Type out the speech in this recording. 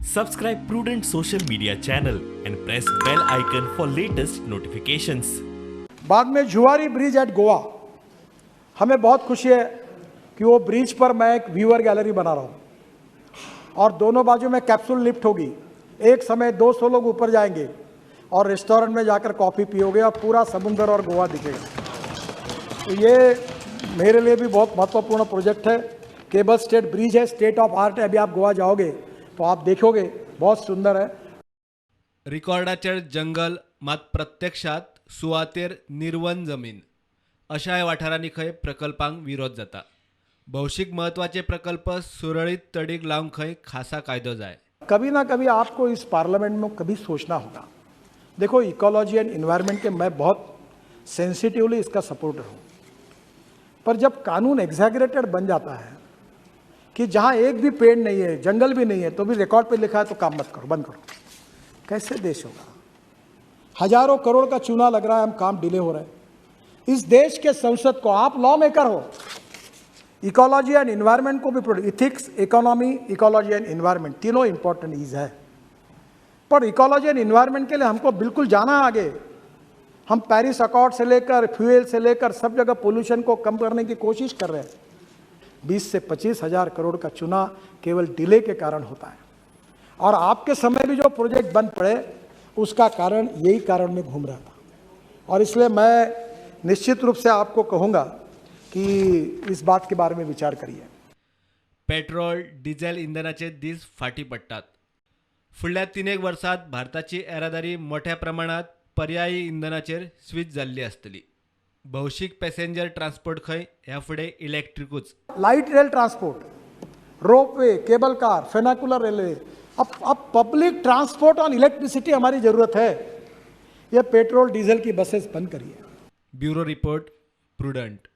Subscribe Prudent social media channel and press bell icon for latest notifications. बाद में जुआरी bridge eight Goa, हमें बहुत खुशी है कि वो ब्रिज पर मैं एक व्यूअर गैलरी बना रहा हूँ और दोनों बाजू में कैप्सूल लिफ्ट होगी। एक समय 200 लोग ऊपर जाएंगे और रेस्टोरेंट में जाकर कॉफ़ी पियोगे और पूरा समुंदर और गोवा दिखेगा। तो ये मेरे लिए भी बहुत महत्वपूर्ण प्रोजेक्ट है। केबल स्टेट ब्रिज है, स्टेट ऑफ आर्ट है। अभी आप गोवा जाओगे तो आप देखोगे, बहुत सुंदर है। रिकॉर्डाचेर जंगल मात प्रत्यक्षात सुवातेर निर्वन जमीन अशाय वाठारांनी खंय प्रकल्पांक विरोध जाता। भौशीक म्हत्वाचे प्रकल्प सुरळीत तडीक लावंक खंय खासा कायदो जाय। कभी ना कभी आपको इस पार्लियामेंट में कभी सोचना होगा। देखो, इकोलॉजी एंड इन्वायरमेंट के मैं बहुत सेंसिटिवली इसका सपोर्टर हूँ, पर जब कानून एग्जैगरेटेड बन जाता है कि जहाँ एक भी पेड़ नहीं है, जंगल भी नहीं है, तो भी रिकॉर्ड पे लिखा है तो काम मत करो, बंद करो, कैसे देश होगा? हजारों करोड़ का चूना लग रहा है, हम काम डिले हो रहे हैं। इस देश के संसद को, आप लॉ मेकर हो, इकोलॉजी एंड इन्वायरमेंट को भी, ethics, economy, ecology and environment तीनों इंपॉर्टेंट is है, पर इकोलॉजी एंड इन्वायरमेंट के लिए हमको बिल्कुल जाना है आगे। हम पेरिस अकॉर्ड से लेकर फ्यूल से लेकर सब जगह पोल्यूशन को कम करने की कोशिश कर रहे हैं। 20 से 25 हजार करोड़ का चुना केवल डिले के कारण होता है। और आपके समय भी जो प्रोजेक्ट बंद पड़े उसका कारण यही कारण में घूम रहा था। और इसलिए मैं निश्चित रूप से आपको कहूँगा कि इस बात के बारे में विचार करिए। पेट्रोल डिझेल इंधनाचे दीस फाटी पडटात। फुडल्या 3 वर्सांत भारताची येरादारी मोठ्या प्रमाणात पर्यायी इंधनाचेर स्विच जाल्ली आसतली। भौशीक पॅसेंजर ट्रान्सपोर्ट खंय ह्या फुडें इलेक्ट्रिकूच। Light rail transport, ropeway, cable car, funicular railway, अब पब्लिक ट्रांसपोर्ट ऑन इलेक्ट्रिसिटी हमारी जरूरत है। ये पेट्रोल डीजल की बसेस बंद करिए। Bureau report, Prudent.